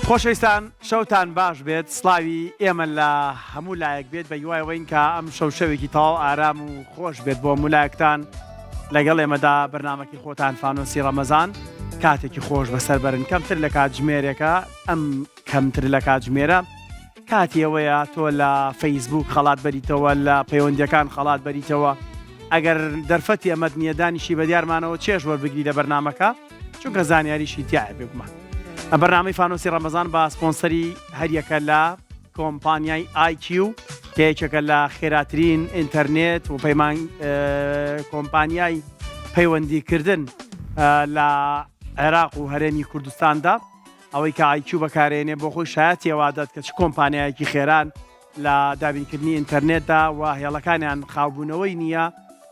خۆشەویستان شەوتان باش بێت سڵاوی ئێمە لە هەموو لایەک بێت بە هیوای ئەوەین کە ئەم شەو شەوێکی تەواو ئارام و خۆش بێت بۆ هەموو لایەکتان لەگەڵ ئێمەدا بەرنمەکی خۆتان فانۆسی ڕەمەزان کاتێکی خۆش بەسەر بەرن کەمتر لە کاتژمێرێکە ئەم کەمتر لە کاتژمێرە کاتی ئەوەیە تۆ لە فەیسبوک خەڵات بەریتەوە لە پەیوەندیەکان خەڵات بەریتەوە ئەگەر دەرفەتی ئەمەت نییە دانیشی بە دیارمانەوە چێژ وەربگری لە بەرنمەکە چونکە زانیاریشی تایە بێگومان بەرنامەی فانۆسی ڕەمەزان بە سپۆنسەری هەریەکە لە کۆمپانیای IQ کە یەکێکە لە خێراترین ئینتەرنێت و پەیمان کۆمپانیای پەیوەندیکردن لە عێراق و هەرێمی کوردستاندا ئەوەی کە IQ بەکارێنێ بۆ خۆی شایەتی ئەوە دەدات کە چ کۆمپانیایەکی خێران لە دابینکردنی ئینتەرنێتدا و هێڵەکانیان خاوبوونەوەی نییە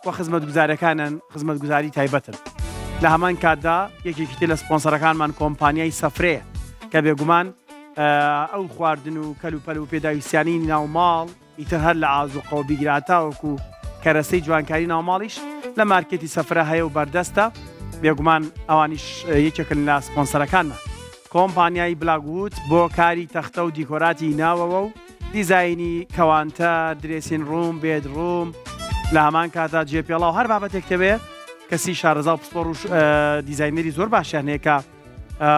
و خزمەتگوزارەکانیان خزمەتگوزاری تایبەتن. لە هەمان کاتدا یەکێکی تر لە سپۆنسەرەکانمان کۆمپانیای سەفرەیە کە بێگومان ئەو خواردن و کەلوپەل و پێداویستیانی ناوماڵ ئیتر هەر لە ئازوقەوە بیگرە تاوەکو کەرەسەی جوانکاری ناوماڵیش لە مارکێتی سەفرە هەیە و بەردەستە، بێگومان ئەوانیش یەکێکن لە سپۆنسەرەکانمان. کۆمپانیای بلاکوود بۆ کاری تەختە و دیکۆراتی ناوەوە و دیزاینی counter، dressing room، bedroom، لە هەمان کاتدا جێپێڵاو هەر بابەتێک تەوێ کەسی شارەزا و پسپۆڕ و دیزاینەری زۆر باشیان هەیە کە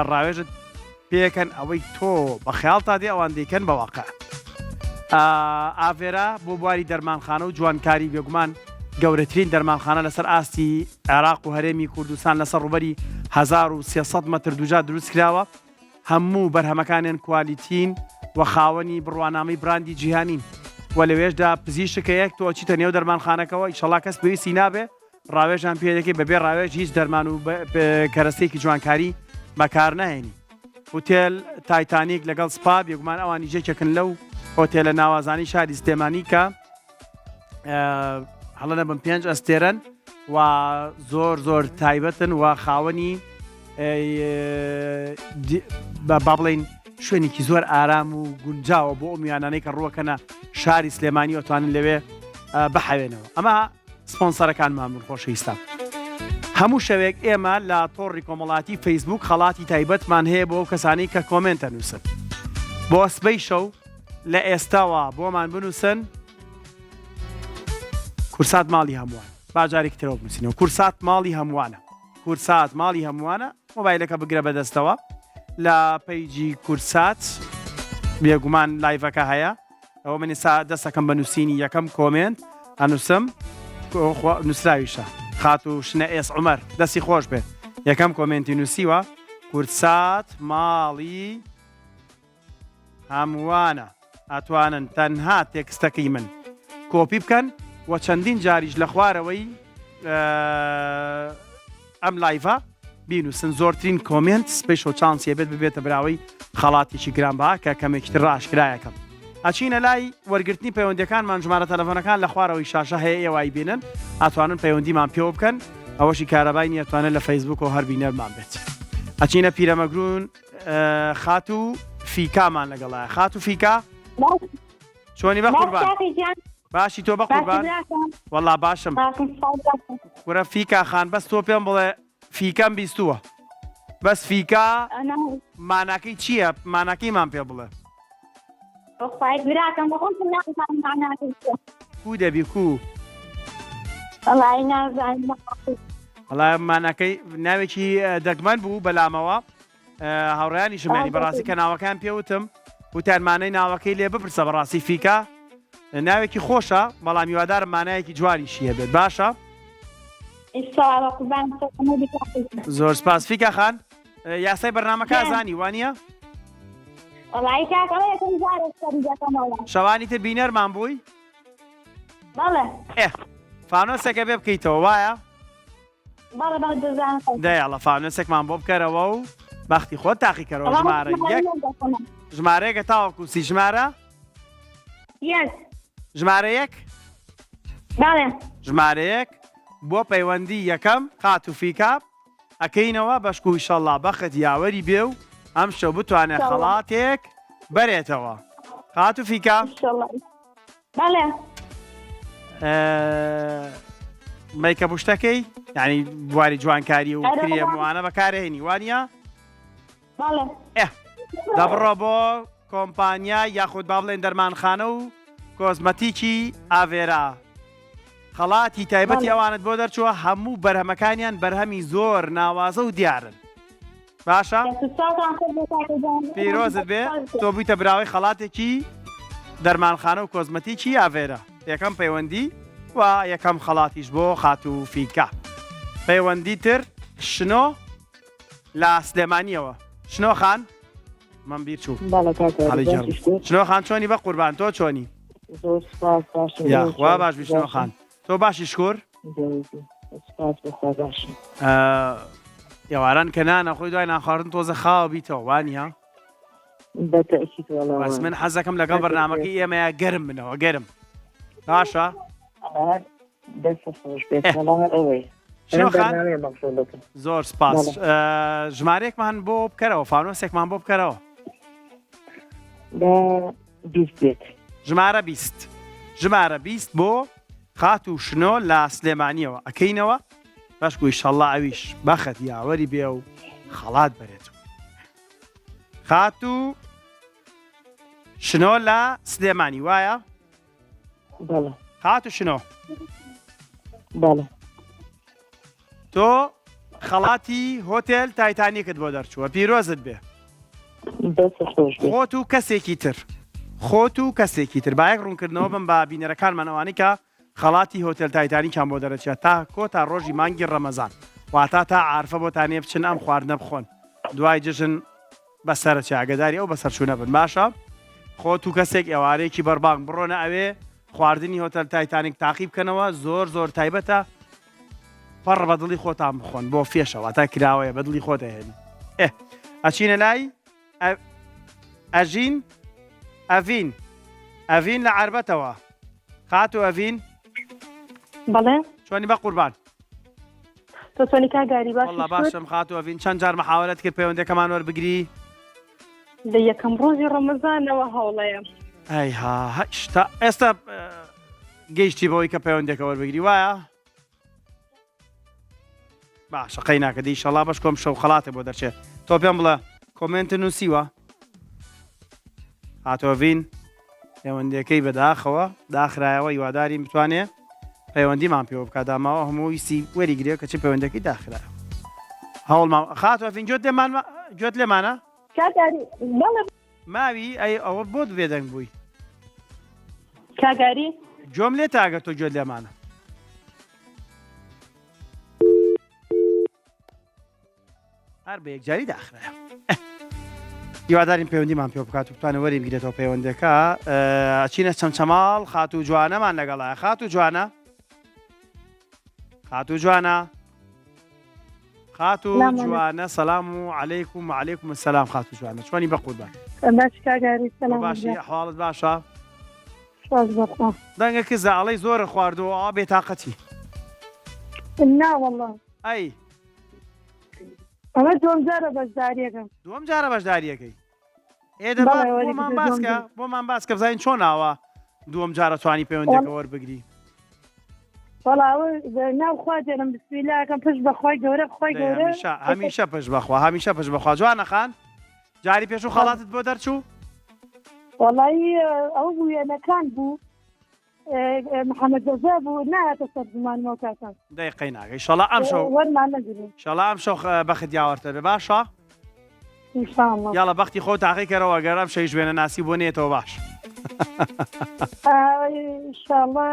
ڕاوێژت پێکەن ئەوەی تۆ بە خەیاڵتا دێ ئەوان دەیکەن بە واقع. ئاڤێرا بۆ بواری دەرمانخانە و جوانکاری بێگومان گەورەترین دەرمانخانە لەسەر ئاستی عێراق و هەرێمی کوردستان لەسەر ڕووبەری 1300 مەتر دووجا دروست کراوە هەموو بەرهەمەکانیان کوالیتین و خاوەنی بڕوانامەی براندی جیهانین و لەوێشدا پزیشکەیەک تۆ ئەچیتە نێو دەرمانخانەکەوە ئیشەڵا کەس پێویستی نابێ ڕاوێژان پێ دەکەی بەبێ ڕاوێژ هیچ دەرمان و کەرەستەیەکی جوانکاری بەکار ناهێنی. هوتێل تایتانیک لەگەڵ سپا بێگومان ئەوانیش یەکێکن لەو هۆتێلە ناوازانەی شاری سلێمانی کە هەڵە نەبم پێنج ئەستێرەن و زۆر زۆر تایبەتن و خاوەنی با بڵین شوێنێکی زۆر ئارام و گونجاوە بۆ ئەو میوانانەی کە ڕووەکەنە شاری سلێمانی ئەتوانن لەوێ بحەوێنەوە ئەمە سپۆنسەرەکانمان بوون خۆشەویستان. هەموو شەوێک ئێمە لە تۆڕی کۆمەڵاتی فەیسبوک خەڵاتی تایبەتمان هەیە بۆ ئەو کەسانی کە comment ئەنووسن بۆ سبەی شەو لە ئێستاوە بۆمان بنووسن کورسات ماڵی هەمووان با جارێکی ترەوە بنووسینەوە کورسات ماڵی هەمووانە کورسات ماڵی هەمووانە مۆبایلەکە بگرە بەدەستەوە لە page ی کورسات بێگومان live ەکە هەیە ئەوە من ئێستا دەستەکەم بە نووسینی یەکەم comment ئەنووسم نووسراویشە خاتوو شنە ئێس عومەر دەستی خۆش بێت یەکەم comment ی نووسیوە کوردسات ماڵی هەمووانە ئەتوانن تەنها تێکستەکەی من کۆپی بکەن و چەندین جاریش لە خوارەوەی ئەم live ە بینوسن زۆرترین comment special chance ی بێت ببێتە براوەی خەڵاتێکی گرانبەها کە کەمێکی تر ئاشکرایەکەم ئەچینە لای وەرگرتنی پەیوەندیەکانمان ژمارە تەلەفۆنەکان لە خوارەوەی شاشە هەیە ئێوە ئەیبینن ئەتوانن پەیوەندیمان پێوە بکەن ئەوەشی کارەبای نیە توانێت لە فەیسبوک و هەر بینەرمان بێت ئەچینە پیرەمەگرون خاتوو فیکامان لەگەڵایە خاتوو فیکا چۆنی بە قوربان باشی تۆ بە قوربان وەڵا باشم کورە فیکا خان بەس تۆ پێم بڵێ فیکەم بیستووە بەس فیکا ماناکەی چییە ماناکەیمان پێ بڵێ کو دەبی کو وەڵا ماناکەی ناوێکی دەگمەن بوو بەلامەوە هاوڕێیانیشم یانی بەڕاستی کە ناوەکان پێوتم وتیان مانای ناوەکەی لێ بپرسە بەڕاستی فیکا ناوێکی خۆشە بەڵام هیوادارم مانایەکی جوانیشی هەبێت باشە زۆر سپاس فیکا خان یاسای بەرنامەکە زانی وانە شەوانی تر بینەرمان بووی فانۆسێکە بێ بکەیتەوە وایە بەڵێ بەڵێ دەزانم. دەیاڵە فانۆسێکمان بۆ بکەرەوە و بەختی خۆت تاقیکەرەوە ژمارە یەک ژمارەیەکە تاوەکو سی ژمارە یەک ژمارە یەک بەڵێ ژمارە یەک بۆ پەیوەندی یەکەم خاتوو فیکا ئەکەینەوە بەشکو ئیشەڵڵا بەخت یاوەری بێ و ئەم شەو بتوانێت خەڵاتێک بەرێتەوە خاتوو فیکا بەڵێ. makeup و شتەکەی یعنی بواری جوانکاری و کرێم وانە بەکارهێنی وانە بەڵێ. دەبڕۆ بۆ کۆمپانیا یاخود با بڵێن دەرمانخانە و کۆزمەتیکی ئاڤێرا خەڵاتی تایبەتی ئەوانت بۆ دەرچووە هەموو بەرهەمەکانیان بەرهەمی زۆر ناوازە و دیارن باشە پیرۆزت بێ تۆ بوویتە براوەی خەڵاتێکی دەرمانخانە و کۆزمەتیکی ئاڤێرا یەکەم پەیوەندی و یەکەم خەڵاتیش بۆ خاتوو فیکا پەیوەندی تر شنۆ لە سلێمانیەوە شنۆ خان من بیر چوو بەڵێ کاک هاری، هەڵی باش گێڕم. شکر. شنۆ خان چۆنی بە قوربان تۆ چۆنی زۆر سپاس باشم یاخوا باش بی شنۆ باشم. خان تۆ باشی شکور زۆر سپاس بەخوا باشم ئێواران کە نانە خۆی دوای نانخواردن تۆزە خاوە بیتەوە وانە بە تەئکید وەڵا بەس وایە. من حەزەکەم لەگەڵ بە بەرنامەکەی تەئکید. ئێمەیە گەرم بنەوە گەرم باشە هەر دەستت خۆش بێت ئێ. وەڵا هەر ئەوەیە. شنۆ ئەم خان بەرنامەیە مەقسوودەکەم. زۆر سپاس بەڵێ. ژمارەیەکمان بۆ بکەرەوە فانۆسێکمان بۆ بکەرەوە با 20 بێت. ژمارە 20 ژمارە 20 بۆ خاتوو شنۆ لە سلێمانیەوە ئەکەینەوە بەشکو ئیشەڵا ئەویش بەخت یاوەری بێ و خەڵات بەرێت خاتوو شنۆ لە سلێمانی وایە؟ بەڵێ. خاتوو شنۆ. بەڵێ. تۆ خەڵاتی هۆتێل تایتانیکت بۆ دەرچووە پیرۆزت بێ. دەستت خۆش بێ. خۆت و کەسێکی تر خۆت و کەسێکی تر با یەک ڕوونکردنەوە بم بە بینەرەکانمان ئەوانەی کە خەڵاتی هۆتێل تایتانیکیان بۆ دەرەچێت تا کۆتا ڕۆژی مانگی ڕەمەزان واتا تا عارفە بۆتانەیە بچن ئەم خواردنە بخۆن دوای جەژن بەسەرەچێ ئاگەداری ئەو بەسەرچوونە بن باشە خۆت و کەسێک ئێوارەیەکی بەربانگ بڕۆنە ئەوێ خواردنی هۆتەل تایتانیک تاقی بکەنەوە زۆر زۆر تایبەتە پەڕ بە دڵی خۆتان بخۆن بۆ فێشە واتا کراوەیە بە دڵی خۆت ئەهێنی ئێ ئەچینە لای ئەژین ئەڤین ئەڤین لە عربەتەوە خاتو ئەڤین بەڵێ چۆنی بە قوربان تۆ چۆنی کاک گاری باشی والله شکر؟ باشم خاتو ئەڤین چەند جار محاولەت کرد پەیوەندەکەمان وەربگری لە یەکەم ڕۆژی ڕەمەزانەوە هەوڵەیە ئەی ها هەشتا ئێستا گەیشتی بەوەی کە پەیوەندەکە وەربگری وایە باشە قەی ناکە دی ئیشەڵا بەش کۆم شەو خەڵاتێ بۆ دەرچێت تۆ پێم بڵێ کۆمێنت نووسیوە هاتۆڤین پەیوەندیەکەی بەداخەوە داخرایەوە هیوادارین بتوانێ پەیوەندیمان پێوە بکات داماوە هەموو ویستی وەریگرێ کەچی پەیوەندەکەی داخرا هەوڵمان خاتۆڤین گوێت لێمان گوێت لێمانە کاک ئاری بەڵێ ماوی ئەی ئەوە بۆت بێدەنگ بووی کاک ئاری گوێم لێتە ئەگەر تۆ گوێت لێمانە هەر بە یەکجاری داخرایە هیوادارین پەیوەندیمان پێ بکات و بتوانێت وەری بگرێتەوە پەیوەندەکە ئەچینە چەمچەماڵ خاتوو جوانەمان لەگەڵە خاتوو جوانە خاتوو جوانە خاتوو جوانە سەلام و عەلەیکم و عەلەیکم السلام خاتوو جوانە چۆنی بە قوربان باش کاک ئاری سەلام باشی ئەحواڵت باشە سپاس بۆ خوا. دەنگە کزە ئەڵێی زۆرە خواردووە ئا بێتاقەتی. نا وەڵا. ئەی. ئەمە دووەم جارە بەشداریەکەم. دووەم جارە بەشداریەکەی. ئێ دە بەڵێ وەری بۆمان بکە باس دووەم کە جار. بۆمان باس کە بزانین چۆن ئاوا دووەم جارە توانی پەیوەندیەکە وەربگری. وەڵا ئەوە ناو خوا دێنم بسمیلا ئەکەم پشت بە خوای گەورە خوای دەی گەورە هەمیشە هەمیشە پشت بەخوا هەمیشە پشت بەخوا جوانە خان جاری پێشوو خەڵاتت بۆ دەرچوو؟ وەڵایی ئەو بوو وێنەکان بوو محەممەد جەزا بوو نایەتە سەر زمانمەوە کاکە. دەی قەیناکە ئیشەڵا ئەمشەو وەرمان نەگرین. ئیشەڵا ئەمشەو بەخت یاوەرتە بێ باشە؟ ئینشاڵڵا. یاڵا بەختی خۆ تاقی کەرەوە گەر ئەم شەویش وێنە ناسی بۆ نێتەوە باش. ئینشاڵڵا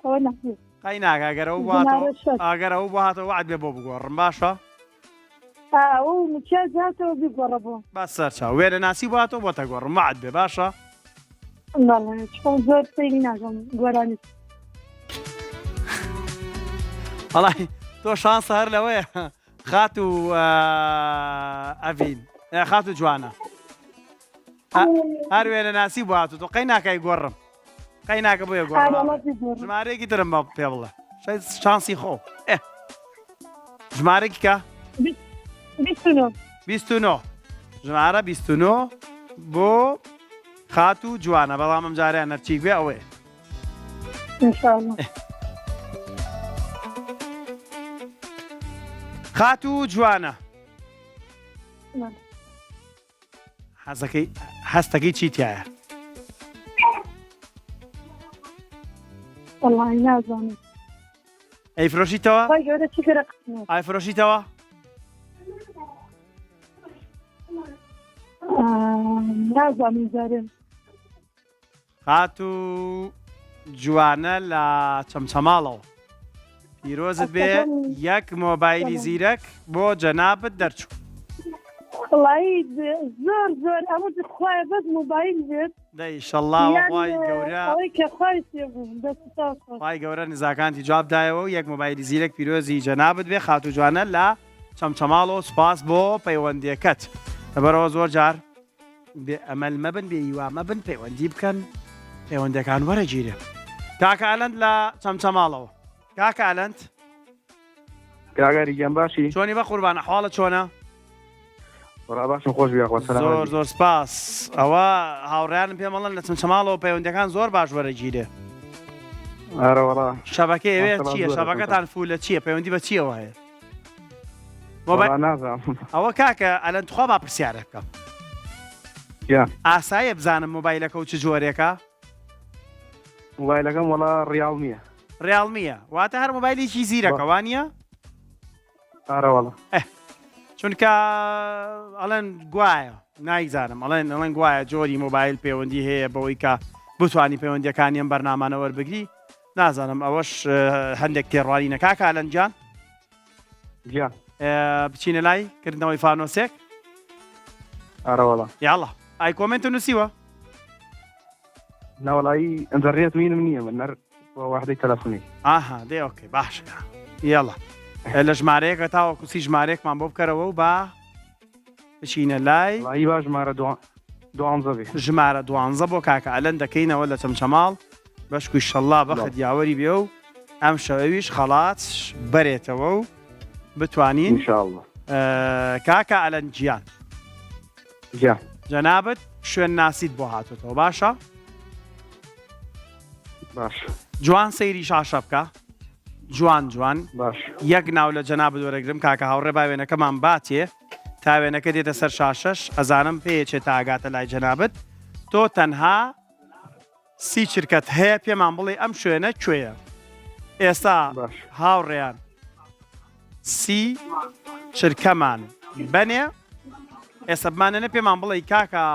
ئەوە نەبێ. قەیناکە ئەگەر ئەو بۆ هاتەوە ئەگەر ئەو بۆ هاتەوە وەعد بێ بۆ بگۆڕم باشە؟ ئەو مکیاج هاتەوە بیگۆڕە بۆ. بە سەرچاو وێنە ناسی بۆ هاتەوە بۆتە گۆڕم وەعد بێ باشە؟ بەڵێ چۆن زۆر سەیری ناکەم گۆرانی. وەڵای تۆ شانسە هەر لەوەیە خاتوو ئەڤین خاتوو جوانە هەر وێنە ناسی بۆ هاتوو تۆ قەی ناکای گۆڕم قەی ناکە بۆیە گۆڕم ژمارەیەکی ترم بە پێ بڵێ شانسی خۆ ژمارەکی کە 29 ژمارە 29 بۆ خاتوو جوانە بەڵام ئەم جارەیان هەرچیک بێ ئەوەیە خاتوو جوانە. حەزەکەی هەستەکەی چی تایە؟ وەڵی نازانم. ئەی فرۆشیتەوە؟ خوای گەورە چی کەرە قسمەت. ئای فرۆشیتەوە؟ نازانم جارێ. خاتوو جوانە لە چەمچەماڵەوە پیرۆزت بێ یەک مۆبایلی زیرەک بۆ جەنابت دەرچوو. وەڵایی زۆر زۆر ئەوە خوایە بەس مۆبایل بێت. دە ئیشەڵڵا خوای گەورە ئەوەی کە خوای پێ بوو دەست خۆش. خوای گەورە نزاکانتی جواب دایەوە و یەک مۆبایلی زیرەک پیرۆزی جەنابت بێ خاتوو جوانە لە چەمچەماڵەوە سوپاس بۆ پەیوەندیەکەت لەبەرئەوە زۆر جار بێ ئەمەل مەبن بێ هیوا مەبن پەیوەندی بکەن پەیوەندەکان وەرەگیرێ کاکە ئەلەند لە چەمچەماڵەوە کاکە ئەلەند کاگاری گیان باشی چۆنی بە قوربان ئەحواڵە چۆنە وەڵا باشم خۆش بیا خوا سەلامەت زۆر زۆر سپاس ئەوە هاوڕیانم پێم ئەڵێن لە چەمچەماڵەوە پەیوەندەکان زۆر باش وەرەگیرێ ئارە وەڵا شەبەکە ئێوێ چییە شەبەکەتان فولە چییە پەیوەندی بە چییەوە هەیە ئەوە کاکە ئەلەن تخوا با پرسیارە بکەم ئاسایە بزانم مۆبایلەکە و چ جۆرێکە مۆبایلەکەم وەڵا ڕیاڵمیە ڕیاڵمیە واتە هەر مۆبایلێکی زیرەکە وانە ئارەوەڵە چونکە ئەڵێن گوایە نایزانم ئەڵێن ئەڵێن گوایە جۆری مۆبایل پەیوەندی هەیە بەوەی کە بتانی پەیوەندیەکانی ئەم بەرنامانە وەربگری نازانم ئەوەش هەندێک تێڕوانینە کاکە ئالەن گیان گیان بچینە لای کردنەوەی فانۆسێک ئارەوەڵا یاڵا ئای comment نووسیوە ناوەڵایی ئەنتەرنێت مینم نییە من نەر واحدەی تەلەفۆنی ئاها دێ okay باشە یاڵا لە ژمارەیەکە تاوەکو سی ژمارەیەکمان بۆ بکەرەوە و با بچینە لای. وەڵایی با ژمارە دوانزە بێ. ژمارە دوانزە بۆ کاکە ئەلەند دەکەینەوە لە چەمچەماڵ بەشکو ئیشەڵڵا بەخت یاوەری بێ و ئەم شەویش خەڵات بەرێتەوە و بتوانین إن شاء الله کاکە ئەلەند گیان گیان جەنابت شوێن ناسیت بۆ هاتوتەوە باشە باش جوان سەیری شاشە بکە جوان جوان باش یەک ناو لە جەنابت وەرەگرم کاکە هاوڕێ با وێنەکەمان باتێ تا وێنەکە دێتە سەر شاشەش ئەزانم پێیەچێ تا ئەگاتە لای جەنابت تۆ تەنها سی چرکەت هەیە پێمان بڵێ ئەم شوێنە کوێیە ئێستا باش هاوڕێیان سی چرکەمان بەنێ ئێستا بمانێنە پێمان بڵێ کاکە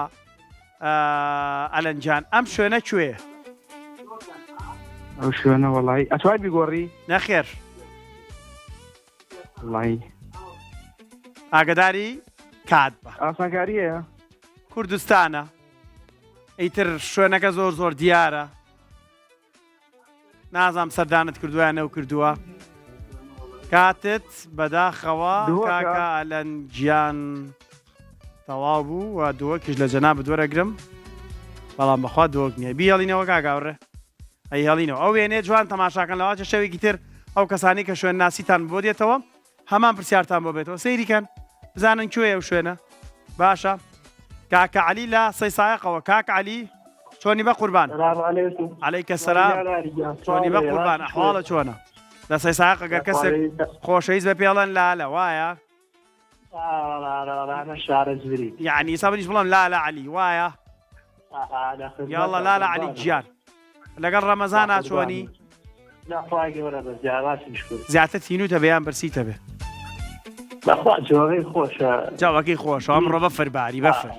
ئەلەند گیان ئەم شوێنە کوێیە؟ ئەو شوێنە وەڵی ئەتوای بیگۆڕی؟ نەخێر وەڵی ئاگداری کات بە ئاسانکاریە کوردستانە ئیتر شوێنەکە زۆر زۆر دیارە نازام سەردانت کردووە یان نەوکردووە کاتت بەداخەوە کاکە ئەلەن گیان تەواو بوو و دووەکیش لە جەنابت وەرەگرم بەڵام بەخوا دووەک نییە بیهێڵینەوە کاکاوڕێ ئەی هێڵینەوە ئەو وێنەیە جوان تەماشاکەن لەواچە شەوێکی تر ئەو کەسانی کە شوێن ناسیتان بۆ دێتەوە هەمان پرسیارتان بۆ بێتەوە سەیری کەن بزانن کوێ ئەو شوێنە باشە کاکە عەلی لە سەیسایەقەوە کاک عەلی چۆنی بە قوربان عەلەیکە سەلام چۆنی بە قوربان ئەحواڵە چۆنە لە سەیسایەق گەر کەسێک خۆشەویست بە پێڵەن لالە وایە یعنی ئیسا منیش بڵم لالە عەلی وایە یاڵڵا لالە عەلی گیان لەگەڵ ڕەمەزانا چۆنی؟ نا خوای گەورە بەس جا باشم شکر. زیاتر تینوتە بێ یان برسیتە بێ؟ بەخوا جەوەکەی خۆشە. جەوەکەی خۆشە ئەمڕۆ بەفر باری بەفر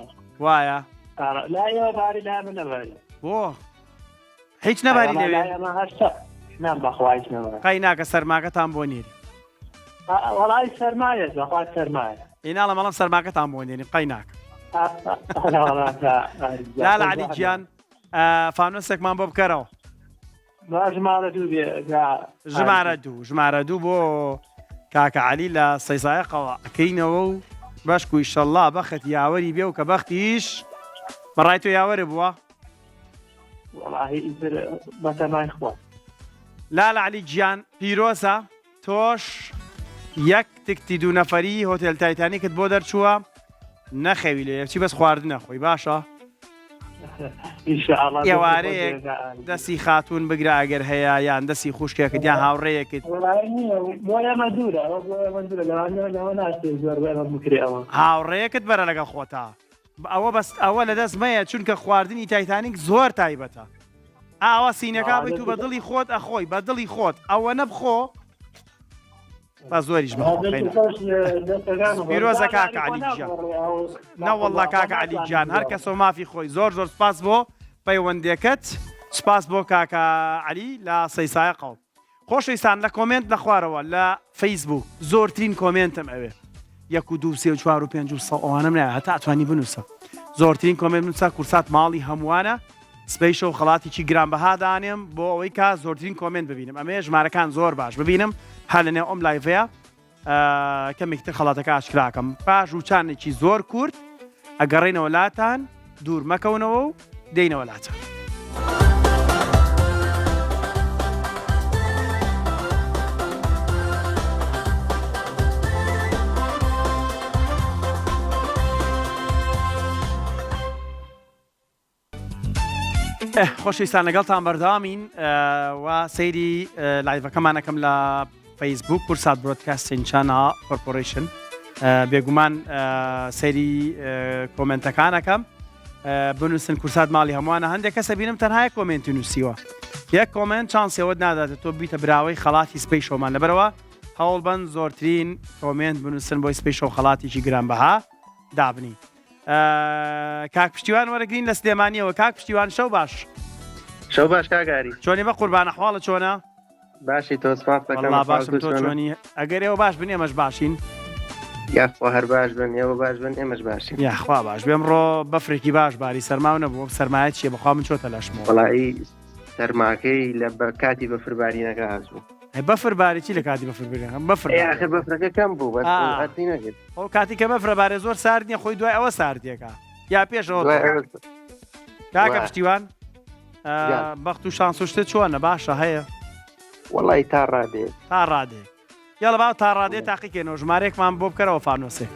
وایە؟ لا ئێوە باری لا من نەباری. بۆ هیچ نەباری لەوێ؟ لای ئێمە هەشتا نام بەخوا هیچ نەباری. قەی ناکە سەرماکەتان بۆ نێری. وەڵای سەرمایە بەخوا سەرمایە. ئەی ناڵێم ئەڵێم سەرماکەتان بۆ نێرین قەی ناکە. لالە عەلی گیان فانۆسێکمان بۆ بکەرەوە. ژمارە دوو بێ ژمارە دوو ژمارە دوو بۆ کاکە عەلی لە سەیسایەقەوە ئەکەینەوە و بەشک و ئیشەڵڵا بەخت یاوەری بێ و کە بەختیش بەڕای تۆ یاوەرە بووە بەتەمای خوا لالە عەلی گیان پیرۆزە تۆش یەک تکتی دوو نەفەری هۆتێل تایتانیکت بۆ دەرچووە نەخەوی لێ چی بەس خواردنە خۆی باشە ئێوارەیەک دەستی خاتوون بگرە ئەگەر هەیە یان دەستی خوشکێکت یان هاوڕێیەکت هاوڕێیەکت بەرە لەگەڵ خۆتا. ئەوە بەس ئەوە لە دەست مەیە چونکە خواردنی تایتانیک زۆر تایبەتە ئاوا سینەکە بیت و بە دڵی خۆت ئەخۆی بە دڵی خۆت ئەوە نەبخۆ با زۆریش پیرۆزە کاکە علی گیان نەوەڵڵا کاکە علی گیان هەر کەسەوە مافی خۆی زۆر زۆر سپاس بۆ پەیوەندەکەت سپاس بۆ کاکە علی لە سەیسایەقەوە خۆشەویستان لە کۆمێنت لە خوارەوە لە فەیسبوک زۆرترین کۆمێنتم ئەوێ یەک و دوو سێ و چوار و پێنج و سە ئەوانم نایە هەتا ئەتوانی بنووسە زۆرترین کۆمێنت بنووسە کورسات ماڵی هەمووانە سبەی شەو خەڵاتێکی گرانبەها دانێم بۆ ئەوەی کە زۆرترین کۆمێنت ببینم ئەمەیە ژمارەکان زۆر باش ببینم هەر لەنێو ئەم لایڤەیە کەمێکی تر خەڵاتەکە ئاشکراکەم پاش وچانێکی زۆر کورت ئەگەڕێنەوە لاتان دوور مەکەونەوە و دێینەوە لاتان. خۆشەویستان لەگەڵتان بەردەوامین و سەیری لایڤەکەمانەکەم لە فەیسبوک کورسات Broadcasting Channel Corporation بێگومان سەیری کۆمنتەکانەکەم بنووسن کورسات ماڵی هەمووانە هەندێک کەسە بینم تەنها کۆمنتی نووسیوە یەک کۆمنت چانسەوەت نادات تۆ بیتە براوەی خەڵاتی سپەی شەومان لەبەرەوە هەوڵبەن زۆرترین کۆمنت بنووسن بۆی سپەی شەو خەڵاتێکی گرانبەها دابنی کاک پشتیوان وەرەگرین لە سلێمانیەوە کاک پشتیوان شەو باش شەو باش کاک ئاری چۆنی بە قوربان ئەحواڵە چۆنە باشی تۆ سپاس دەکەم وەڵا باشم تۆ چۆنی ئەگەر ئێوە باش بن ئێمەش باشین یاخوا هەر باش بن ئێوە باش بن ئێمەش باشین یاخوا باش بێم ڕۆ بەفرێکی باش باری سەرما و نەبوو سەرمایە چییە بەخوا من چۆتە لەشمەوە وەڵایی سەرماکەی لە بە کاتی بەفربارینەکە هاتبوو ئەی بەفر باری چی لە کاتی بەفر بارین بەفر ئێ ئاخر بەفرەکە کەم بوو بەس آه. هەستی نەکرد ئەو کاتی کە بەفرە بارێ زۆر سارد نییە خۆی دوای ئەوە ساردیەکە یا پێشەوە دوای ئەوە کاکە وا. پشتیوان آه، گیان. بەخت و شانس و شتە چۆنە باشە هەیە وەڵی تا ڕادێ تا ڕادێ یاڵە با تا ڕادێ تاقیکەینەوە ژمارەیەکمان بۆ بکەرەوە فانۆسێک.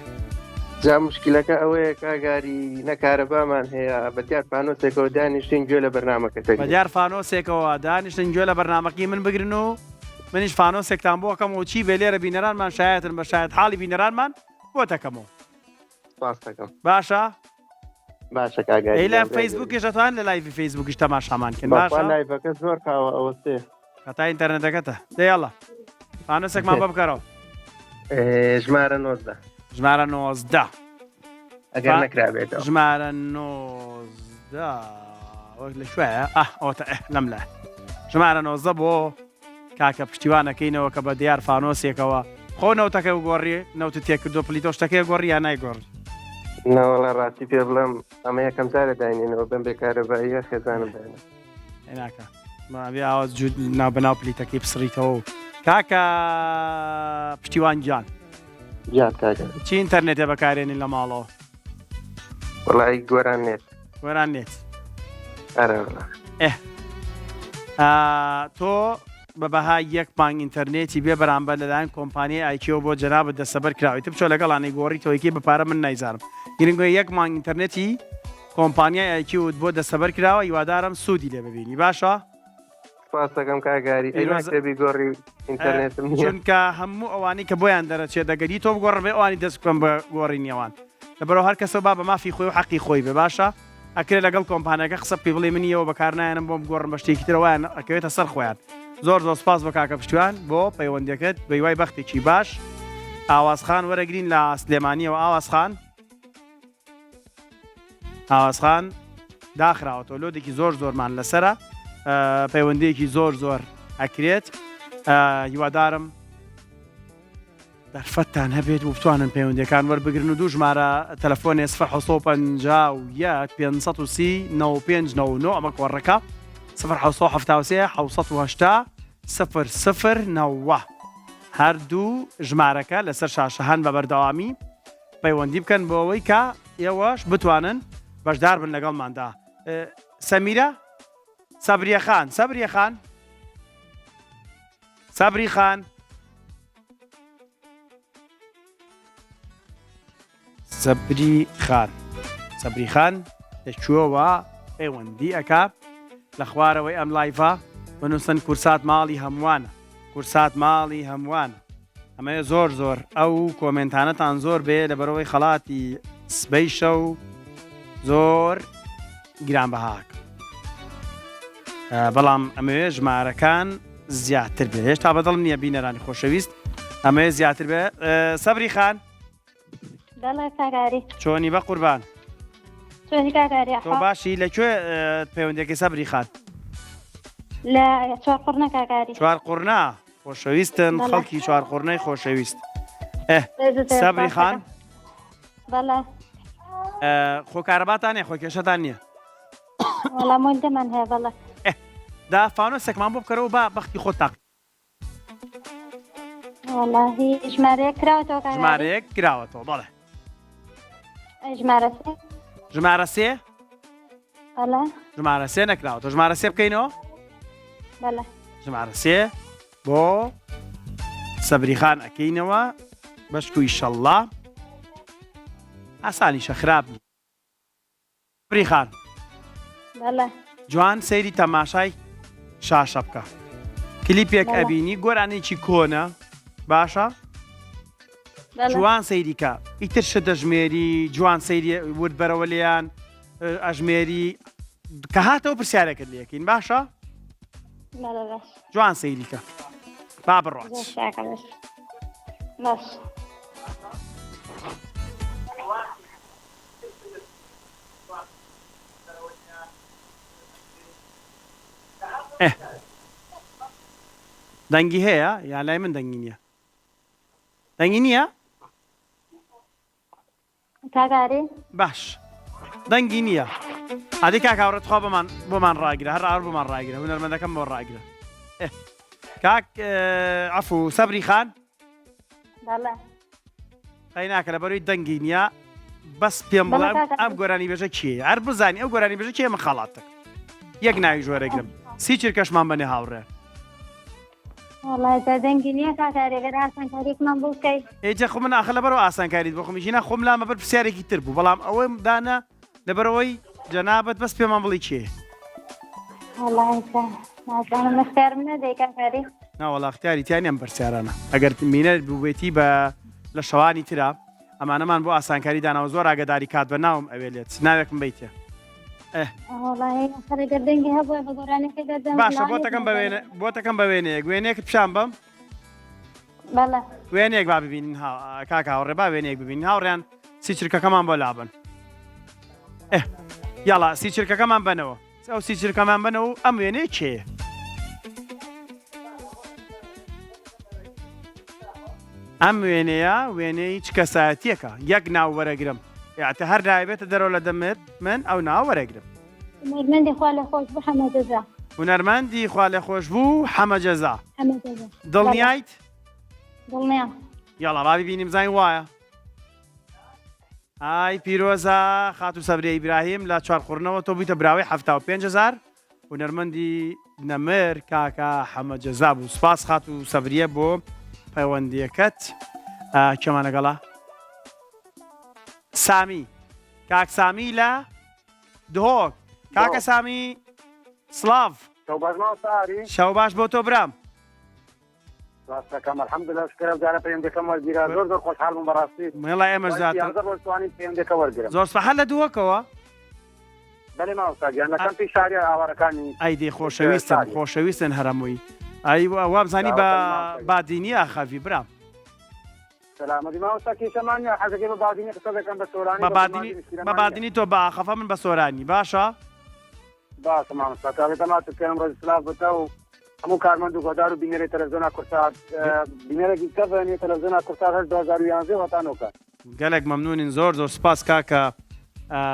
جا مشکلەکە ئەوەیە کاک ئاری نە کارەبامان هەیە بە دیار فانۆسێکەوە دانیشتین گوێ لە بەرنامەکەت بە دەگرین. دیار فانۆسێکەوە دانیشتن گوێ لە بەرنامەکەی من بگرن و منیش فانۆسێکتان بۆ ئەکەم و چی بێ لێرە بینەرانمان شایەتن بە شایەت حاڵی بینەرانمان بۆت ئەکەمەوە. سپاست دەکەم. باشە؟ باشە کاک ئاری ئەی لە گیان برای گەورەی. فەیسبووکیش ئەتوان لە لایڤی فەیسبووکیش تەماشامان کەن بەخوا باشە؟ لایڤەکە زۆر خاوە ئەوەستێ. خەتای ئینتەرنێتەکەتە دە یاڵا فانۆسێکمان بۆ بکەرەوە. ژمارە 19. ژمارە 19. ئەگەر نەکرابێتەوە. ژمارە 19 وەک لە کوێیە؟ ئاه ئەوەتە ئه لەم لایە. ژمارە 19 بۆ کاکە پشتیوانەکەینەوە کە بە دیار فانۆسێکەوە خۆ نەوتەکە گۆڕی نەوتت تێکردو پلیتۆ شتەکەی گۆڕی یا نایگۆڕی؟ ناوەڵا ڕاستی پێ بڵێم ئەمە یەکەم جارە داینێنەوە بەم بێکارەباییە خێزانم دانا. ناکە مابێ ئاوا جووت ناو بەناو پلیتەکەی پسڕیتەوە و کاکە پشتیوان گیان گیان کاکە چی ئینتەرنێتێ بەکارێنی لە ماڵەوە وەڵی گۆران نێت گۆران نێت ئەرێ وەڵا ئێ تۆ بە بەهای یەک مانگ ئینتەرنێتی بێ بەرامبەر لەلایەن کۆمپانیای ئایکیەوە بۆ جەنابت دەستەبەر کراوە ئیتر بچۆ لەگەڵانەی گۆڕیتەوە یەکەی بە پارە من نایزانم گرنگە یەک مانگ ئینتەرنێتی کۆمپانیای ئایکیوت بۆ دەستەبەر کراوە هیوادارم سوودی لێ ببینی باشە سپاس دەکەم کاک گاری ئەی ناکرێ بیگۆڕی ئینتەرنێتم نییە چونکە هەموو ئەوانەی کە بۆیان دەرەچێت دەگەری تۆ بگۆڕن بێ ئەوانی دەست بکەن بە گۆڕینی ئەوان لەبەرەوە هەر کەسەوە با بە مافی خۆی و حەقی خۆی بێ باشە ئەکرێ لەگەڵ کۆمپانیاکە قسە بکەی بڵێ من ئێوە بەکار نایەنم بۆم بگۆڕن بە شتێکی ترەوە وایان ئەکەوێتە سەر خۆیان زۆر زۆر سپاس بۆ کاکە پشتیوان بۆ پەیوەندیەکەت بەیوای بەختێکی باش ئاواز خان وەرەگرین لە سلێمانیەوە ئاواز خان ئاواز خان داخراوەتەوە لۆدێکی زۆر زۆرمان لەسرە پەیوەندیەکی زۆر زۆر ئەکرێت هیوادارم دەرفەتتان هەبێت و بتوانن پەیوەندیەکان وەربگرن و دوو ژمارە تەلەفۆنێ 0751 530 9599 ئەمە کۆڕەکە 0773 780 009 هەردوو ژمارەکە لەسەر شاشە هەن بە بەردەوامی پەیوەندی بکەن بۆ ئەوەی کە ئێوەش بتوانن بەشدار بن لەگەڵماندا سەمیرە سەبریە خان سەبریە خان سەبری خان سەبری خان سەبری خان لە کوێوە پەیوەندی ئەکا لە خوارەوەی ئەم لایڤە بنووسن کورسات ماڵی هەمووانە کورسات ماڵی هەمووانە ئەمەیە زۆر زۆر ئەو کۆمێنتانەتان زۆر بێ لە بەرەوەی خەڵاتی سبەی شەو. زۆر گرانبەهاکە بەڵام ئەمەوێ ژمارەکان زیاتر بێ هێشتا بەدڵم نییە بینەرانی خۆشەویست ئەمەوێ زیاتر بێ سەبری خان بەڵێ کاکاری چۆنی بە قوربان چۆنی کاکاری تۆ باشی لە کوێ پەیوەندەکەی سەبری خان لە چوارقوڕنە کاکاری چوارقوڕنە خۆشەویستن خەڵکی چوارقوڕنەی خۆشەویست سەبری خان بەڵێ خۆ کارەباتان نیە خۆ کێشەتان نییە وەڵا مۆلدەمان هەیە بەڵێ دا فانۆسێکمان بۆ بکەرەوە با بەختی خۆت تاق وەڵاهی ژمارەیەک کراوەتەوە کاک ئاری؟ ژمارەیەک کراوەتەوە بەڵێ ژمارە سێ ژمارە سێ بەڵێ ژمارە سێ نەکراوەتەوە ژمارە سێ بکەینەوە بەڵێ ژمارە سێ بۆ سەبریخان ئەکەینەوە بەشک و ئیشەڵڵا ئاسانیشە خراپ نییە. سەبری خان. بەڵێ. جوان سەیری تەماشای شاشە بکە کلیپێک ئەبینی گۆرانێکی کۆنە باشە جوان سەیری کە ئیتر شت دەژمێری جوان سەیری ورد بەرەوە لێیان ئەژمێری کە هاتەوە پرسیارێکت لەکەین باشە جوان سەیری کە با بڕات باش. دەنگی هەیە یا لای من دەنگی نییە دەنگی نییە باش دەنگی نییە ئادی کاک هاوڕێ تخوا بۆمان بۆمان ڕاگرە هەر ئاور بۆمان ڕاگرە هونەرمەندەکەم بۆ ڕاگرە کاک عفو سەبری خان بەڵێ. قەیناکە لەبەرەوەی دەنگی نییە بەس پێم بڵێ ئەم گۆرانی بێژە کێیە هەر بزانی ئەو گۆرانی بێژە کێ من خەڵات دەکەم یەک ناوی ژۆرەگرم سی چرکەشمان بەنێ هاوڕێ وەڵای جا دەنگی نییە کاک ئاری گەر ئاسانکاریەکمان بۆ بکەی. ئەی جا خۆ من ئاخر لەبەرەوە ئاسانکاریت بۆ خۆم ژینا خۆم لامە بەر پرسیارێکی تر بوو بەڵام ئەوەم دانا لەبەرئەوەی جەنابت بەس پێمان بڵی کێیە. وەڵا ئێستا نازانم اختیارم نەدەی کاک ئاری. نا وەڵا اختیاری تیا نیە ئەم پرسیارانە ئەگەر مینەر بووبێتی بە لە شەوانی ترا ئەمانەمان بۆ ئاسانکاری داناوە زۆر ئاگەداری کات بە ناوم ئەوێ لێت ناوێکم بەیتێ ئێ وەڵای ئەخر ئەگەر دەنگی هەبووە بە گۆرانیەکەی دەردەم باشە بۆتەکەم بە وێنە بۆتەکەم بە وێنەیەک وێنەیەکت پیشان بەم بەڵێ. وێنەیەک با ببینین ها کاک هاوڕێ با وێنەیەک ببینین هاوڕێیان سی چرکەکەمان بۆ لابن ئێ یاڵا سی چرکەکەمان بەنەوە ئەو سی چرکەمان بەنەوە و ئەم وێنەیە کێیە ئەم وێنەیە وێنەی چ کەسایەتیەکە یەک ناو وەرەگرم یاعتە هەر ناوێتە دەرەوە لە دەمت من ئەو ناوە وەرەگرم هونەرمەندی خوا لێ خۆش بوو حەمە جەزا. هونەرمەندی خوا لێ خۆش بوو حەمە جەزا. حەمە جەزا. دڵنیایت؟ دڵنیام. یاڵا با ببینیم بزانین وایە. ئای پیرۆزە خاتوو سەبریە ئیبراهیم لە چوارقوڕنەوە تۆ بوویتە براوەی 75 هەزار هونەرمەندی نەمر کاکە حەمە جەزا بوو سپاس خاتوو سەبریە بۆ پەیوەندیەکەت کێمان لەگەڵە سامی کاک سامی لە دهۆک کاکە سامی سڵاڤ. شەو باش مامۆستا ئاری. شەو باش بۆ تۆ برام. ڕاستەکەم الحمدلله شکر ئەو جارە پەیوەندەکەم وەرگیرا زۆر زۆر خۆشحاڵ بووم بەڕاستی مێڵا ئێمەش زیاتر یانزە ڕۆژ توانیم پەیوەندەکە وەرگرم زۆر سپاس هەر لە دهۆکەوە بەلێ مامۆستا گیان لە کەمپی شاری ئاوارەکانی ئەی دەی خۆشەویستن خۆشەویستن هەرەمووی ئەی وابزانی بە بادینی ئاخاوی برام سەلامەتی مامۆستا کێشەمان نیە حەزەکەی بە بادینی قسە دەکەم بە سۆرانی بە بادینی بە بادینی تۆ بە ئاخەفە من بە سۆرانی باشە باشە مامۆستا کاکە ماچ بکەم ڕێز سلااو بتە و هەموو کارمەند و گۆدار و بینەری تەلەڤزیۆنا کورسات بینەرێکی کەڤنی تەلەڤزیۆنا کورسات هەر 2011 هەتا نۆکە گەلێک مەمنونین زۆر زۆر سپاس کاکە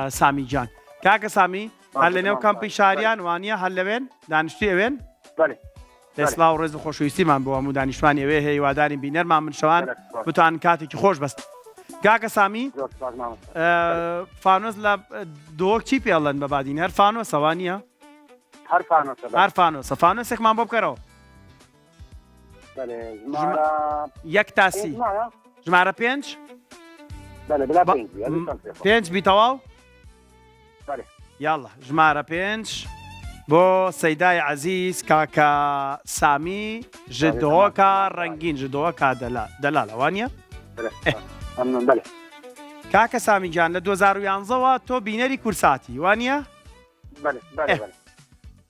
سامی گیان کاکە سامی هەر لە نێو کەمپی شاریان وانە هەر لەوێن دانیشتوی ئەوێن بەێ سڵاو ڕێز و خۆشەویستیمان بۆ هەموو دانیشتوانی ئەوێ هەیە هیوادارین بینەرمان بن شەوان بتوانن کاتێکی خۆش بەست کاکە سامی فانۆس لە دۆک چی پێڵەن بە بادین هەر فانۆسە وا نییە هەر فانۆسە هەر فانۆسە فانۆسێکمان بۆ بکەرەوە یەک تاسی ژمارە پێنج پێنج بی تەواو یاڵا ژمارە پێنج بۆ سەیدای عەزیز کاکە سامی ژ دهۆکا ڕەنگین ژ دهۆکا دەلالە وانە؟ کاکە سامی گیان لە 2011ەوە تۆ بینەری کورساتی وانە؟ بەلێ بەلێ بەلێ.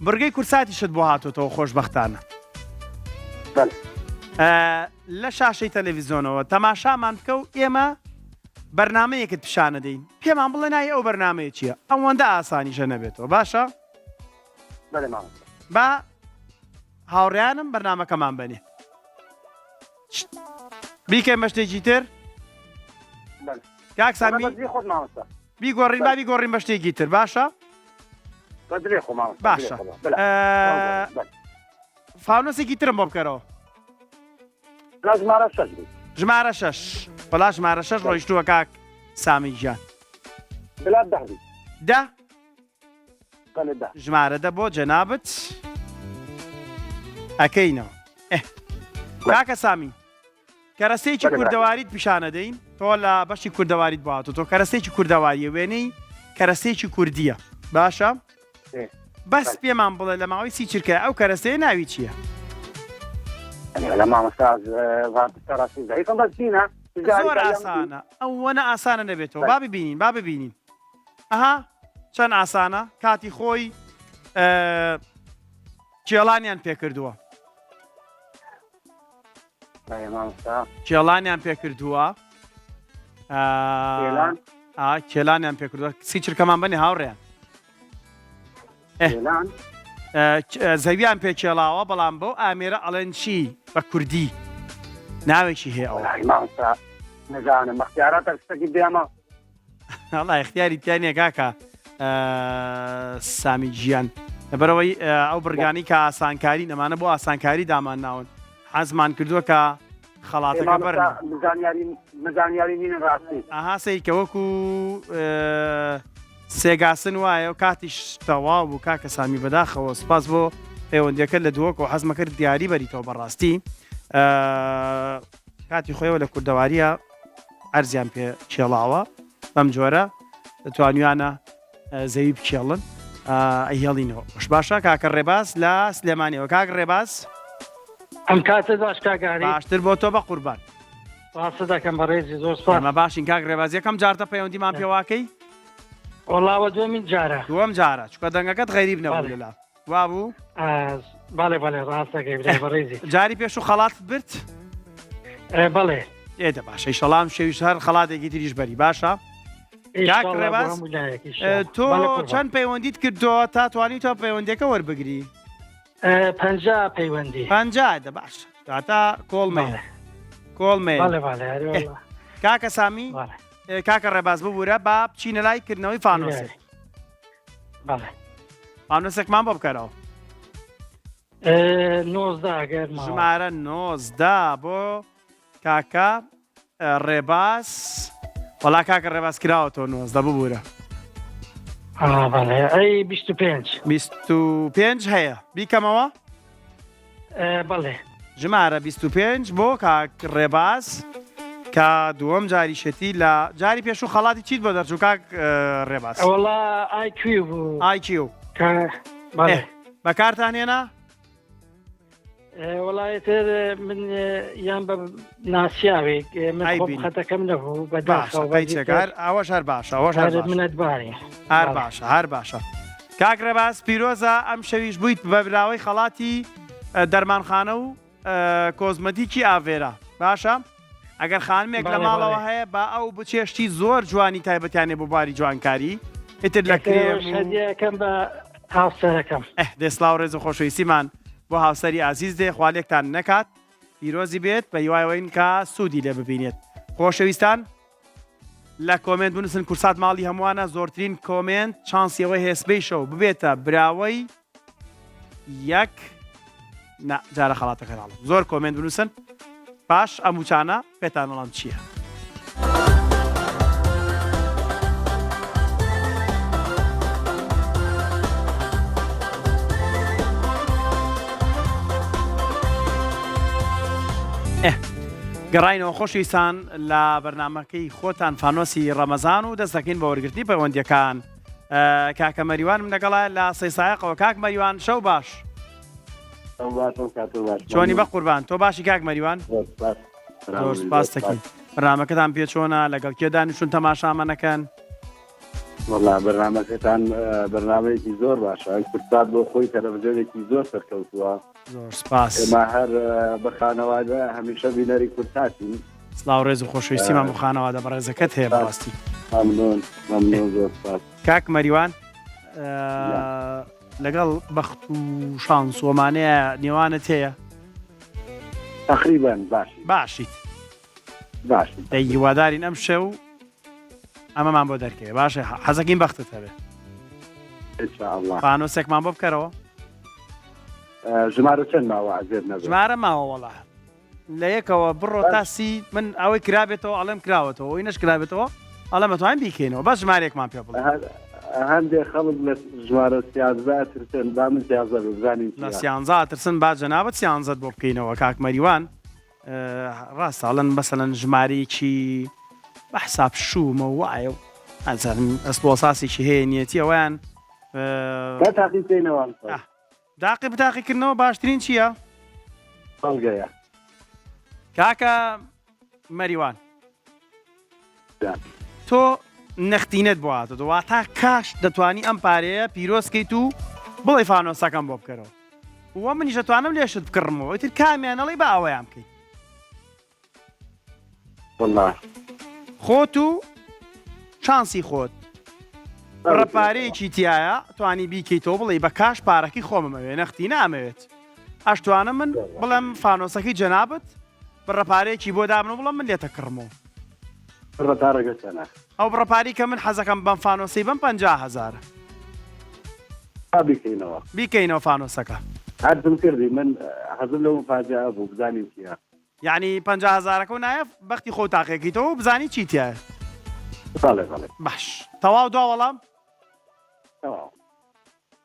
بڕگەی کورساتیشت بۆ هاتۆتەوە خۆشبەختانە. بەلێ. لە شاشەی تەلەڤیزیۆنەوە تەماشامان بکە و ئێمە بەرنامەیەکت پیشانەدەین پێمان بڵێ ناوی ئەو بەرنامەیە چییە ئەوەندە ئاسانیشە نەبێتەوە باشە؟ بەلێ مامۆستا. با هاوڕێیانم بەرنامەکەمان بەنێ بیکەین بە شتێکی تر بەلێ. کاک سامی بیگۆڕین با بیگۆڕین بە شتێکی تر باشە باشە فانۆسێکی ترم بۆ بکەرەوە ژمارە شەش وەڵا ژمارە شەش ڕۆیشتووە کاک سامی گیان دە ژمارە دە بۆ جەنابت ئەکەینەوە کاکە سامی کەرەستەیەکی کوردەواریت پیشانەدەین تۆ لە بەشی کوردەواریت بۆ هاتوو تۆ کەرەستەیەکی کوردەواریە وێنەی کەرەستەیەکی کوردیە باشە بەس پێمان بڵێ لە ماوەی سی چرکە ئەو کەرەستەیە ناوی چییە؟ زۆر ئاسانە ئەوەنە ئاسانە نەبێتەوە با ببینین با ببینین ئەها چەند ئاسانە کاتی خۆی کێڵانیان پێکردووە کێڵانیان پێکردووە کێلانیان پێکردووە سی چرکەمان بنێ هاوڕێیان زەویان پێ کێڵاوە بەڵام بەو ئامێرە ئەڵێن چی بە کوردی ناوێکی هەیە ئەوە نزانم بەختیاراتە شتێکی دێمە وەڵا اختیاری تیا نییە کاکە سامی گیان لەبەرەوەی ئەو بڕگانی کە ئاسانکاری نەمانە بۆ ئاسانکاری دامان ناون حەزمان کردووە کە خەڵاتەکە بەر ئەها سەیرکە وەکو سێگاسن وایە و کاتیش تەواو بوو کاکە سامی بەداخەوە سپاس بۆ پەیوەندیەکە لە دووەکەوە حەزمە کرد دیاری بەریتەوە بەڕاستی کاتی خۆیەوە لە کوردەواریە عەرزیان پێ کێڵاوە بەم جۆرە توانیانە زەوی بکێڵن ئەیهێڵینەوە باش باشە کاکە ڕێباز لە سلێمانیەوە کاک ڕێباز ئەم کاتە باش کاگاری باشتر بۆ تۆ بە قوربان ڕاستە دەکەم بەڕێزی زۆر سپاس ئێمە باشین کاک ڕێباز یەکەم جارتە پەیوەندیمان پێواکەی وەڵاوە دووەمین جارە دووەم جارە چونکە دەنگەکەت غەریب نەبوو لەلا وابوو؟ بەڵێ بەڵێ ڕاست دەکەی برای بەڕێزی. جاری پێشوو خەڵاتت برد؟ بەڵێ. ئێ دە باشە ئیشەڵا ئەم شەویش هەر خەڵاتێکی تریش بەری باشە؟ کاک ڕێباز تۆ چەند پەیوەندیت کردەوە تا توانی تۆ پەیوەندیەکە وەربگری؟ پەنجا پەیوەندی. پەنجا دە باشە تا کۆڵمێ کۆڵمێ کاکە سامی کاکە ڕێباز ببوورە با بچینە لای کردنەوەی فانۆسێک. بەڵێ فانۆسێکمان بۆ بکەرەوە نۆزدە ئەگەر ماوە. ژمارە 19 بۆ کاکە ڕێباز وەڵا کاکە ڕێباز کراوەتەوە 19 ببوورە آه، بەڵێ ئەی 25 25 هەیە بیکەمەوە بەڵێ. ژمارە 25 بۆ کاک ڕێباز کە دووەم جاریشێتی لە جاری پێشوو خەڵاتی چیت بۆ دەرچوو کاک ڕێباز؟ وەڵا ئایکیو بوو. ئایکیو. بەڵێ. بەکارتان هێنا؟ وەڵا ئیتر من یان بە ناسیاوێک من خۆم خەتەکەم نەبوو بەداخەوە بەیچێک ئەوەش هەر باشە ئەوەش هەر منەتباری هەر باشە هەر باشە کاک ڕێباز پیرۆزە ئەم شەویش بوویت بە براوەی خەڵاتی دەرمانخانە و کۆزمەتیکی ئاڤێرا باشە ئەگەر خانمێک لە ماڵەوە هەیە با ئەو بچێشتی زۆر جوانی تایبەتیانێ بۆ باری جوانکاری ئیتر لە کرێکەم بە هاوسەرەکەم دێ سڵاو ڕێز و خۆشەویستیمان بۆ هاوسەری ئازیز دێ خوالێکتان نەکات پیرۆزی بێت بە هیوایەوەین کە سوودی لێ ببینێت خۆشەویستان لە کۆمێنت بنووسن کورسات ماڵی هەمووانە زۆرترین کۆمێنت چانسی ئەوەی هەیە سبەی شەو ببێتە براوەی یەک نا جارە خەڵاتەکە ناڵم زۆر کۆمێنت بنووسن پاش ئەم وچانە پێتان ئەڵام چییە؟ گەڕاینەوە خۆشەویستان لە بەرنمەکەی خۆتان فانۆسی ڕەمەزان و دەست دەکەین بە وەرگرتنی پەیوەندیەکان کاکە مەریوانم لەگەڵە لە سەیسایەقەوە کاک مەریوان شەو باش چۆنی بە قوربان تۆ باشی کاک مەریوان زۆر سپاس دەکەین. بەرنامەکەتان پێ چۆنە؟ لەگەڵ کێ دانیشتون تەماشامە نەکەن؟ وەڵا بەرنامەکەتان بەرنامەیەکی زۆر باشە کوردسات بۆ خۆی تەلەڤزیۆنێکی زۆر سەرکەوتووە زۆر سپاس ئێمە هەر بە خانەوادە هەمیشە بینەری کوردساتین سڵاو ڕێز و خۆشەویستیمان بۆ خانەوادە بەڕێزەکەت هەیە بەڕاستی مەمنون مەمنون زۆر سپاس کاک مەریوان لەگەڵ بەخت و شانس وەمانەیە نێوانت هەیە تقریبا باشی باشیت باش دەی هیوادارین ئەم شەو ئەمەمان بۆ دەرکەوێ باشە حەزەکەین بەختت هەبێ ان شاء الله فانۆسێکمان بۆ بکەرەوە ژمارە چەند ماوە عەزێت نەبێ ژمارە ماوە وەڵا لە یەکەوە بڕۆ تا سی من ئەوەی کرابێتەوە ئەڵێم کراوەتەوە ئەوی نەشکرابێتەوە ئەڵێم ئەتوانین بیکەینەوە بەس ژمارەیەکمان پێ بڵێ هەندێک خەڵک لە ژمارە سیازدە ئەترسن با من سیازدە بێ بزانین لە سیانزە ئەترسن با جەنابت سیانزەت بۆ بکەینەوە کاک مەریوان ڕاستە ئەڵێن مەسەلەن ژمارەیەکی بە حساب شوومە و وایە و ئەزانم ئەسڵ و ئەساسێکی هەیە نیەتی ئەویان با تاقی بکەینەوە داقی بتاقیکردنەوە باشترین چییە؟ بەڵگەیە کاکە مەریوان تۆ نەختینەت بۆ هاتۆتەوە واتا کاش دەتوانی ئەم پارەیە پیرۆزکەیت و بڵێ فانۆسەکەم بۆ بکەرەوە وە منیش دەتوانم لێشت بکڕمەوە ئیتر کامیان ئەڵێی با ئەوەیان بکەین. وەڵا. خۆت و چانسی خۆت بڕە پارەیەکی تایە توانی بیکەیتەوە بڵێ بە کاش پارەکەی خۆمم ئەوێ نەختی نامەوێت ئەشتوانم من بڵێم فانۆسەکەی جەنابت بڕە پارەیەکی بۆ دابن و بڵێم من لێتە کڕمەوە. بڕە پارەکە چەنە؟ ئەو بڕە پارەی کە من حەزەکەم بەم فانۆسەی بەم 50 هەزارە. با بیکەینەوە. بیکەینەوە فانۆسەکە. عەرزم کردی من حەزم لەو مفاجەئە بوو بزانین چیە. یەعنی 50 هەزارەکە و نایە بەختی خۆو تاقیەکەیتەوە و بزانی چی تیایە. بەڵێ بەڵێ. باش تەواو دوا وەڵام؟ تەواو.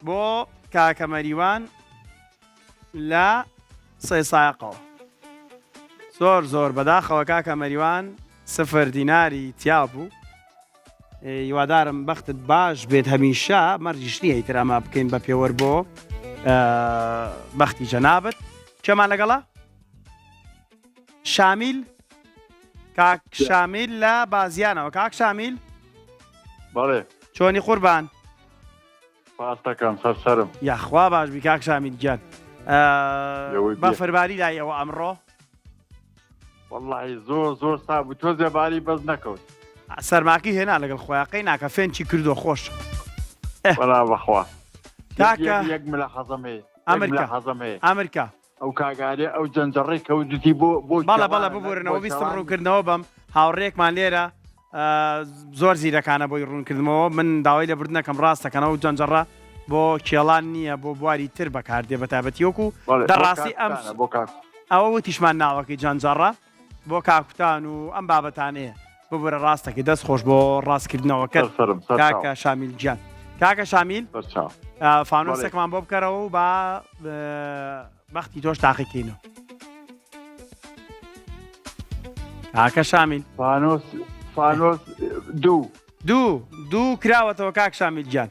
بۆ کاکە مەریوان لە سەیسایەقەوە. زۆر زۆر بەداخەوە کاکە مەریوان سفر دیناری تیا بوو. هیوادارم بەختت باش بێت هەمیشە مەرجیش نییە ئیتر ئەمە بکەین بە پێوەر بۆ بەختی جەنابت کێمان لەگەڵە شامیل کاک شامیل لە بازیانەوە کاک شامیل بەڵێ چۆنی قوربان سپاس دەکەم سەر سەرم. یاخوا باش بی کاک شامیل گیان. بەفرباری لای ئەوە ئەمڕۆ؟ وەڵڵاهی زۆر زۆر سا بوو تۆزێ باری بەس نەکەوت. سەرماکەی هێنا لەگەڵ خۆیا قەی ناکا فێنکی کردووە خۆش. وەڵا بەخوا. کاکە یەک ملە حەزم هەیە. ئەمرکە حەزم هەیە. ئەمرکە. ئەو کاک ئارێ ئەو جەنجەڕەی کە وتتی بۆ بۆ بەڵێ بەڵێ ببورنەوە ویستم ڕوونکردنەوە بەم هاوڕێیەکمان لێرە زۆر زیرەکانە بۆی ڕوونکردمەوە من داوای لێبوردنەکەم ڕاستەکەنەوە و جەنجەڕە بۆ کێڵان نییە بۆ بواری تر بەکاردێ بەتابەتی وەکو دەڕاستی ئەم ئەوە وتیشمان ناوەکەی جەنجەڕە بۆ کاکوتان و ئەم بابەتانەیە ببورە ڕاستەکەی دەست خۆش بۆ ڕاستکردنەوەکەت کاکە شامیل گیان کاکە شامیل فانۆسێکمان بۆ بکەرەوە و با بەختی تۆش تاقیکەینەوە کاکە شامیل فانۆس فانۆس دوو دوو دوو کراوەتەوە کاک شامیل گیان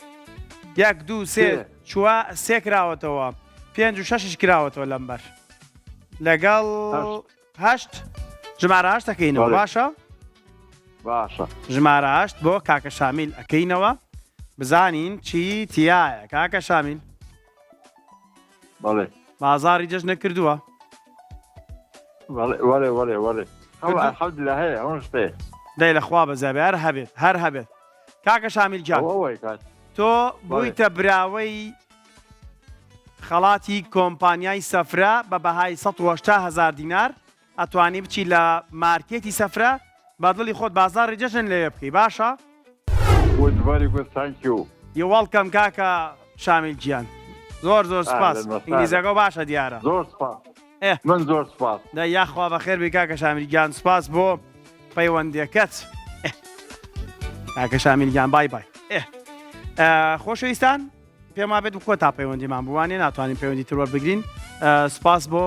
یەک دوو سێ چوە سێ کراوەتەوە پێنج و شەشش کراوەتەوە لەمبەر لەگەڵ هەشت ژمارە هەشت ئەکەینەوە باشە باشە ژمارە هەشت بۆ کاکە شامیل ئەکەینەوە بزانین چی تایە کاکە شامیل بەڵێ بازاری جەژنە کردووە وەڵێ وەڵێ وەڵێ الحمدلله هەیە ئەو شتێ دەی لە خوا بەزابێ هەر هەبێت هەر هەبێت کاکە شامیل گیان تۆ بوویتە براوەی خەڵاتی کۆمپانیای سەفرە بە بەهای 180 هەزار دینار ئەتوانی بچی لە مارکێتی سەفرە بە دڵی خۆت بازاڕی جەژن لەوێ بکەی باشە؟ Good very good thank you. You welcome کاکە شامیل گیان زۆر زۆر سپاس ئینگلیزەکە باشە دیارە زۆر سپاس من زۆر سپاس دە یاخوا بەخێر بی کاکە شامیل گیان سپاس بۆ پەیوەندیەکەت کاکە شامیل گیان بای بای خۆشەویستان پێم وابێت کۆتا پەیوەندیمان بووانێ ناتوانین پەیوەندی تر وەربگرین سپاس بۆ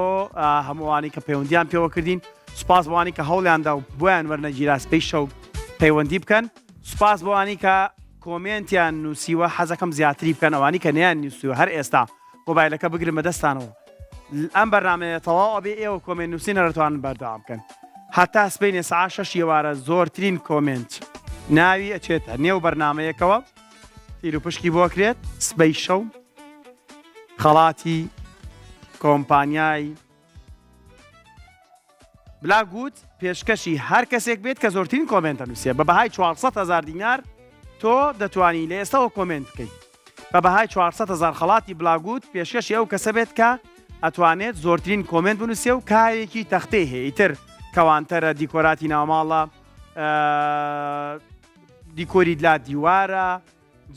هەمووانی کە پەیوەندیان پێوە کردین سپاس بۆوانی کە هەوڵیاندا و بۆیان وەرنەگیرا سپەی شەو پەیوەندی بکەن سپاس بۆوانی کە کۆمێنتیان نووسیوە حەزەکەم زیاتری بکەن ئەوانی کە نیان نووسیوە هەر ئێستا مۆبایلەکە بگرن بەدەستانەوە ئەم بەرنمەیە تەواو ئەبێ ئێوە کۆمێنت نووسین هەرتوانن بەردەوام بکەن. هەتا سبەینێ سەعات شەش ئێوارە زۆرترین کۆمێنت ناوی ئەچێتە نێو بەرنامەیەکەوە تیر و پشکی بۆ کرێت سبەی شەو خەڵاتی کۆمپانیای بلاگوت پێشکەشی هەر کەسێک بێت کە زۆرترین کۆمێنت ئەنووسێ بە بەهای 400 هزار دینار تۆ دەتوانی لە ئێستاوە کۆمێنت بکەیت بە بەهای 400 هزار خەڵاتی بلاگوت پێشکەشی ئەو کەسە بێت کە ئەتوانێت زۆرترین کۆمێنت بنووسێ و کایەکی تەختەی هەیە ئیتر کەوانتەرە دیکۆراتی ناوماڵە دیکۆری لا دیوارە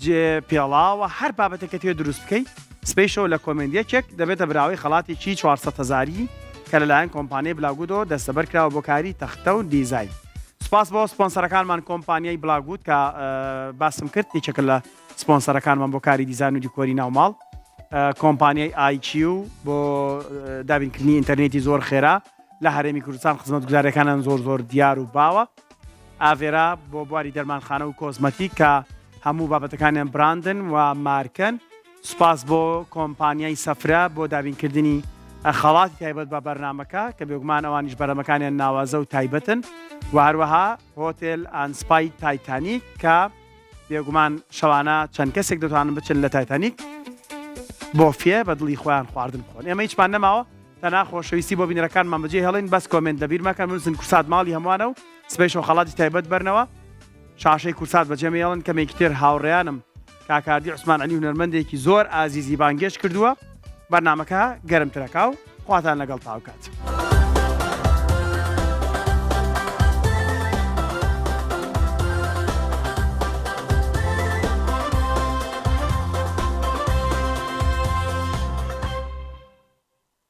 جێ پێڵاوە هەر بابەتێک کە تێ دروست بکەی سبەی شەو لە کۆمێنت یەکێک دەبێتە براوەی خەڵاتێکی 400 هەزاری کە لەلایەن کۆمپانیای بلاگودەوە دەستەبەر کراوە بۆ کاری تەختە و دیزاین سوپاس بۆ سپۆنسەرەکانمان کۆمپانیای بلاگود کە باسم کرد یەکێکە لە سپۆنسەرەکانمان بۆ کاری دیزان و دیکۆری ناوماڵ کۆمپانیای ئایکیو بۆ دابینکردنی ئینتەرنێتی زۆر خێرا لە هەرێمی کوردستان خزمەتگوزاریەکانیان زۆر زۆر دیار و باوە. ئاڤێرا بۆ بواری دەرمانخانە و کۆزمەتیک کە هەموو بابەتەکانیان براندن و مارکەن. سوپاس بۆ کۆمپانیای سەفرە بۆ دابینکردنی خەڵاتی تایبەت بە بەرنامەکە کە بێگومان ئەوانیش بەرەمەکانیان ناوازە و تایبەتن و هەروەها هۆتێل ئاند سپای تایتانیک کە بێگومان شەوانە چەند کەسێک دەتوانن بچن لە تایتانیک بۆفیە بە دڵی خۆیان خواردن بخۆن ئێمە هیچمان نەماوە تەنها خۆشەویستی بۆ بینەرەکانمان بەجێ هێڵین بەس کۆمێنت لەبیر مەکەن بنووسن کورسات ماڵی هەمووانە و سبەی شەو خەڵاتی تایبەت بەرنەوە شاشەی کورسات بەجێ مێڵن کەمێکی تر هاوڕێیانم کاک هاردی عوسمان عەلی هونەرمەندێکی زۆر ئازیزی بانگێشت کردووە بەرنامەکە گەرمترەکا و خواتان لەگەڵ تاوکات.